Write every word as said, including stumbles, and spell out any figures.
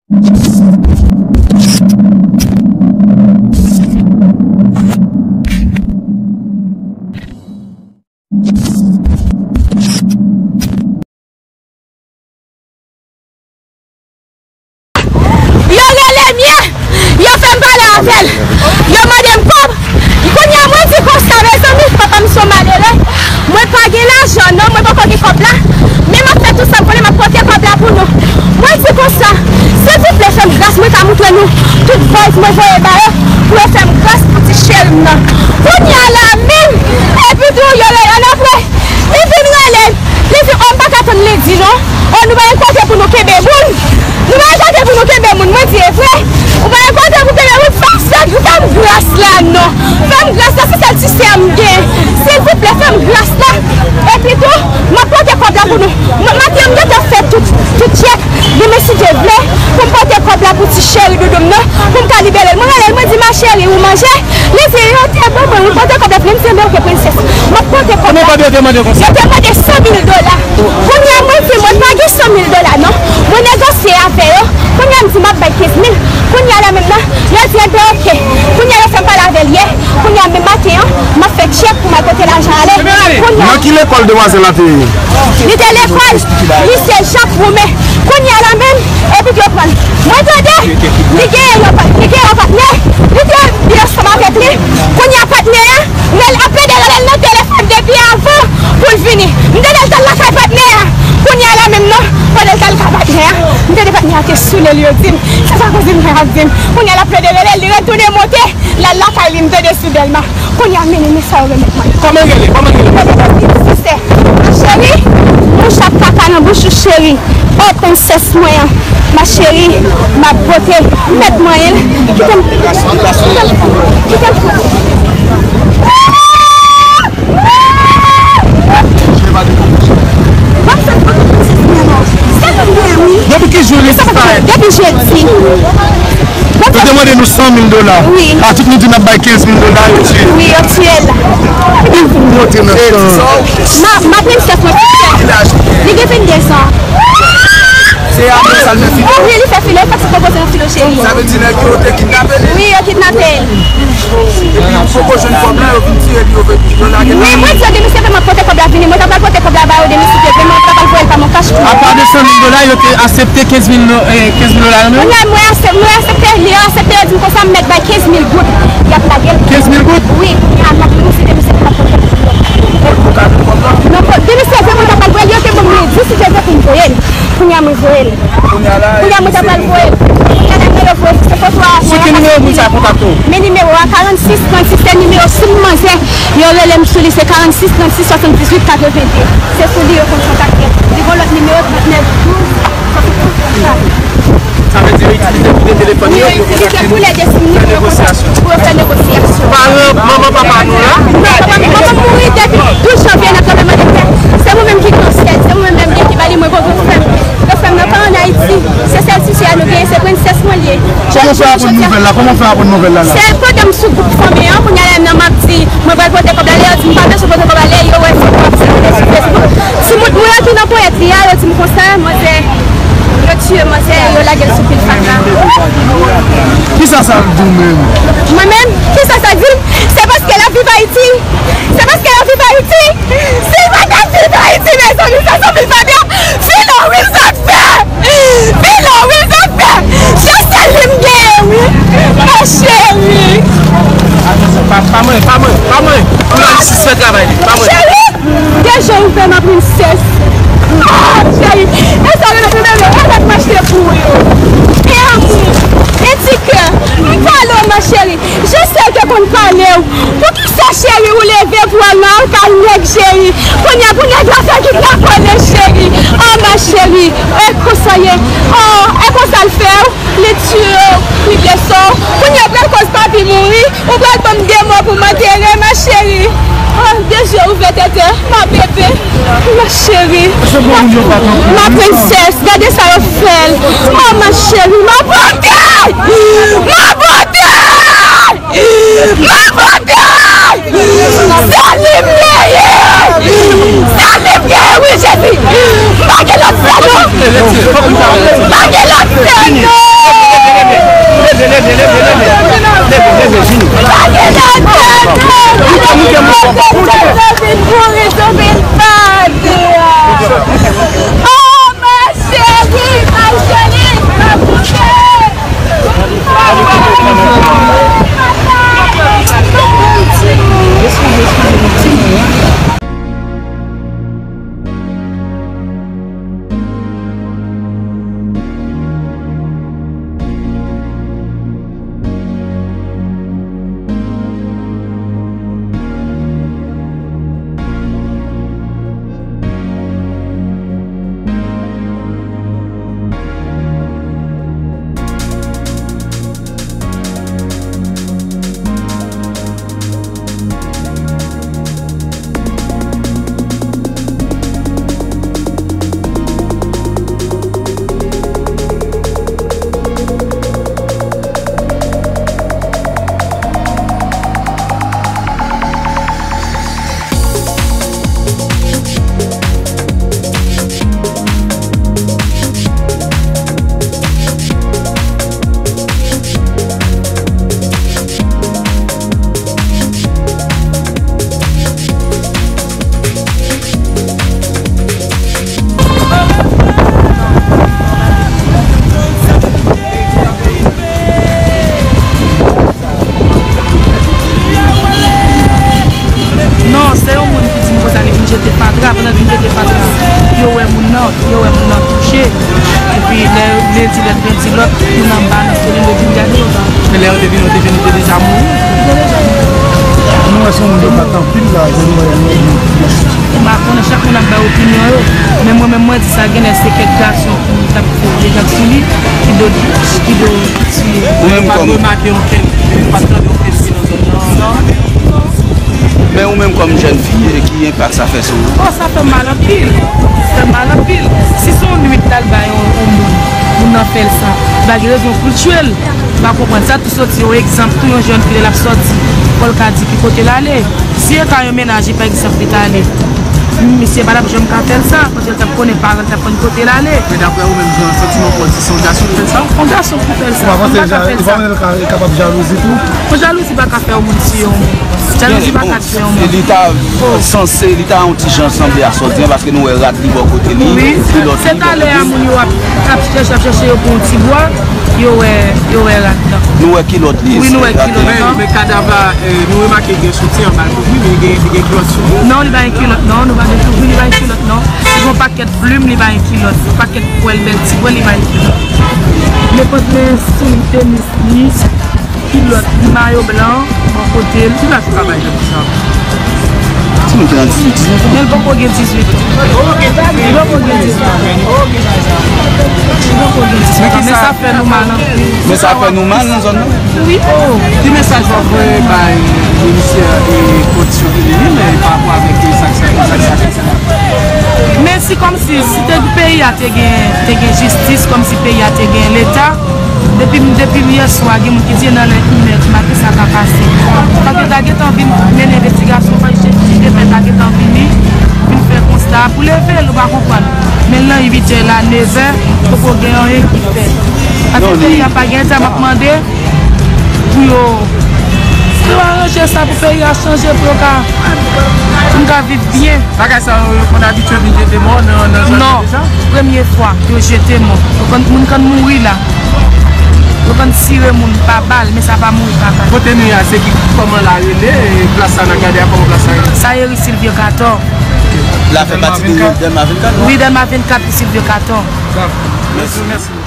Yo rele m ye, yo fè m pale avè l, yo mande m kòb. Kounye a, mwen di konsa, mezanmi, papa m se yon malere. Mwen pa gen lajan, non, mwen poko gen kòb la. Men m ap fè tout sa m konnen, m ap pote kòb la pou nou. Mwen di konsa, silvouplè, fè m gras, mwen ka moutre nou tout voice mwen voye ba yo, pou yo fè m gras pou ti cheri m nan. Kounye a la menm, epi tou, yo rele ann apre. Li vin rele m. Li di, o, m pa ka tann li di non. O, nou pa gen kote pou nou kenbe moun. Nou pa gen kote pou nou kenbe moun. Mwen di, e vre? Ou pa gen kote pou kenbe moun? Fè m sèk, fè m gras la non. Fè m gras la, se sèl ti sè a m gen. Silvouplè, fè m gras la. Epi tou, m ap pote kòb la pou nou. M, maten an, m gentan fè tout, tout tchèk. Demen, si Dye vle, pou m pote kòb la pou ti cheri doudou m nan, pou m ka libere l. Mwen rele l, mwen di, ma chérie, ou manje? Li di, yo te ban mwen, wi, pote kòb la pou mwen. M di, men oke, prensès, m ap pote kòb la. Konbyen kòb yo te mande konsa? Yo te mande san mil dola. Kounye a, mwen di, mwen pa gen san mil dola, non. Mwen negosye avè yo. Kounye a, m di, m ap bay kenz mil. Kounye a la menm nan, yo di, enben, oke. Kounye a, yo fè m pale avè l yè. Kounye a, menm maten an, m ap fè tchèk pou m al pote lajan ale. Kounye a, nan ki lekòl demwazèl la te ye? Li te lekòl Lise Jak Woumen. Kounye a la menm, epi yo pran l. Mwen tande, li gen yon pa-, li gen yon patnè, li te, li ansanm avèk li. Kounye a, patnè a, rele, ap plede rele l nan telefòn depi avan pou l vini. M tande l t al lakay patnè a. Kounye a la menm nan, pandan l t al lakay patnè a, m tande patnè a te soule l, yo di m. Se sa kouzin mwen ap di m. Kounye a, l ap plede rele l, li retounen monte, l al lakay li, m tande sou Dèlma. Kounye a, men, men sa yo remèt mwen. Kòman l rele? Kòman l rele? Sisè. Ma chérie, bouch ap kaka nan bouch ou, cheri. O, prensès mwen an. Ma chérie, m ap pote. Mèt mwen, kite m. Kite m. Kite m. Depi ki jou li disparèt? Depi jedi. Yo te mande nou san mil dola. Wi. Patrick nou di n ap bay kenz mil dola, yo tiye l. Wi, yo tiye l. Monte nan chan. Ma, ma prensès mwen, li gen venndezan. Se a mwen sa l fè filo. Wi, li fè filo, li fè ti pwopoze yon filo cheri. Sa vle di nèg yo te kidnape li? Wi, yo kidnape l. Epi ou poko jwenn kòb la, yo vin tire li, yo vin, yo lage l. Men mwen di yo, demen se fè m ap pote kòb la vini, mwen ta pral pote kòb la ba yo, demen si Dye vle, mwen ta pral voye l pa mon kach pou yo. Apa de san mil dola, yo te aksepte kenz mil do-, eh, kenz mil dola yo menm? Mwen, mwen aksep-, mwen aksepte, li aksepte, yo di m konsa, m mèt bay kenz mil goud, y ap lage l. Kenz mil goud? Wi, kounye a, m ap di nou si demen se fè m ap pote kòb la. Non, demen si Dye vle, mwen ta pral voye l, yo te ban m mwen di si Dye vle pou m voye l. Kounye a mwen voye l. Kounye a la, kounye a mwen ta pral voye l. Kounye a la, mwen yo voye l, se foto a. Sou ki nimewo moun sa kontakte w? Men nimewo a, karannsis trannsis, se nimewo sim manzè. Yo rele m sou li, se karannsis trannsis swasanndizuit katrevenndi. Se sou li yo konn kontakte m. Li gon lòt nimewo, trannèf douz swasanndizuit. Sa vle di yo itilize tou de telefòn yo pou yo kontakte nou, pou yo fè negosyasyon. Pou yo fè negosyasyon. Paran, manman, papa nou la? Non, manman, manman mouri depi douz janvye, n ap travay mande tè. Se mwen menm ki gen yon sèl, se mwen menm ki ba li, mwen gon gwo frè m. Gwo frè m nan pa ann Ayiti. Se sèl ti sè a nou genyen, se prensès mwen li ye. Kòman w fè aprann nouvèl la? Kòman w fè aprann nouvèl la la? Se pandan m sou gwoup fanmi an, kounye a la menm nan m ap di, mwen pral pote kòb la, lè yo di m pa bezwen pote kòb la, lè yo wè se w ap sèkile sou Facebook. Timoun mwen an ki nan ponyèt li a, yo di m konsa, manzè, yo tiye manzè, yo lage l sou pil fatra. Kisa sa di w menm? Mwen menm, kisa sa di m? Se paske l ap viv Ayiti. Se paske l ap viv Ayiti. Si l pa t ap viv Ayiti, mezanmi, se san mil fatra. Filo, wi, sa k fè. Filo, wi, sa k fè. Se sèl li m genyen, wi. Ma chérie. Pa, pa mwen, pa mwen, pa mwen. Pou la jistis fè travay li, pa mwen. Cheri. Deja ouvè, ma princesse. Ah, cheri, e sa yo rele bebe, e sa m achte pou ou yo. E amou, e ti kè, m pale w, ma chérie. Je sais que konn pale w. Poukisa, cheri, ou leve pou al nan kay nèg, cheri? Kounye a pou nèg la fè kidnapè, cheri. Oh, ma chérie, e konsa ye. Oh, e konsa l fè w. Li tiye w, li blese w. Kounye a w pral koz papi mouri, ou pral ban m de mò pou m antere, ma chérie. Oh, de je ouvè tètè, ma bebe, ma chérie, ma, ma princesse, gade sa yo fè l. Oh, ma chérie, ma beauté, ma beauté, ma beauté. Sa li m ye! Sa li m ye, wi, Jezi! M pa gen lòt frè, non! M pa gen lòt frè, non! Non, se yon moun ki di m konsa, li vin jete fatra, pandan l vin jete fatra, yo wè moun nan, yo wè moun nan kouche. Epi lè yo vle di lòt, vin di lòt, moun anba nan seri yo vin gade yo. Men lè yo te vin, yo te vin, li te deja mouri. Nou wè se yon moun yo bat anpil la, jan nou wè yo. M pa konnen, chak moun ap bay opinyon yo. Men mwen menm, mwen di sa, genlè se kèk gason ki t ap fè dezòd sou li, ki do, ki do tiye. Ou menm kòm, ou pa t remake okenn, ou pa t tande okenn bri nan zòn nan? Non. Men ou menm kòm jèn fi, e ki enpak sa fè sou ou? Oh, sa fè mal anpil. Sa fè mal anpil. Si se yon nwit l al bay yon, yon moun, moun nan fè l sa, li pa gen rezon pou l tchwe l. Ou pa konprann sa? Soti yon egzanp, tou yon jèn fi lè l ap sòti, fò l ka di ki kote l ale. Si e ka yon mennaj li, pa egzanp, li t ale, misye pa t ap janm ka fè l sa, paske l t ap konnen paran l t ap konn kote l ale. Men daprè ou menm, jan santiman w di, se yon gason ki fè l sa? Yon gason ki fè l sa. Ou pa panse l ka fè l sa? Ou pa panse l ka, kapab jalouzi tou? Yon jalouzi pa ka fè yon moun tiye yon moun. Jalouzi pa ka tiye yon moun. Li ta sanse, li ta yon ti jan sanble a sa w di an, paske nou wè rad li bò kote li, kilòt li bò kote li. Se talè a moun yo ap, ap chèche, ap chèche, yo pran yon ti bwa. Yo wè, yo wè rad lan. Nou wè kilòt li. Wi, nou wè kilòt lan. Men, men kadav la, eh, nou remake gen soutyen anba l kouvri, men li gen, li gen kilòt sou li. Non, li pa gen kilòt, non. Nou pa gen kouvri, li pa gen kilòt, non. Li gen yon pakèt plim, li pa gen kilòt. Yon pakèt pwèl, bèl ti pwèl, li pa gen kilòt. Nenpòt men soulye tenis li, kilòt, mayo blan, bò kote l. Ki laj ou ka bay jèn fi sa? Timoun ki nan dizuit, diznèf an. Men l poko gen dizuit. Li poko gen dizuit. Li poko gen dizuit. Men sa fè nou mal anpil. Men sa fè nou mal nan zòn nan? Wi, oh. Ki mesaj w ap voye bay minisitè e kondisyon feminine, eh, pa rapò avèk, eh, sa k, sa k, sa k, sa k, sa k? Men si kòmsi, si te peyi a te gen, te gen jistis, kòmsi peyi a te gen leta, depi, depi yèswa, gen moun ki di nan lè inè di maten sa ka pase. Fòk yo ta gentan vin mennen envestigasyon, fòk jije, jije de pè ta gentan vini, vin fè konsta a pou leve l, ou pa konprann. Men nan uit è la, nèf è, poko gen anyen ki fèt. Paske peyi a pa gen leta, m ap mande pou yo, pou yo aranje sa, pou peyi a chanje, pou yo ka, pou n ka viv byen. Bagay sa yo, yo konn abitye vin jete mò nan, nan zòn nan deja? Non, premye fwa yo jete mò. Yo konn, moun konn mouri la. Yo konn tire moun pa bal, men sa pa mouri pa bal. Kote nou ye a, se ki, kòman la rele, e plas sa n ap gade a, kòman plas sa rele? Sa ye ri Silvyo Katò. La fè pati de Dèlma vennkat, non? Wi, Dèlma vennkat, ri Silvyo Katò. Dakò. Mèsi, mèsi.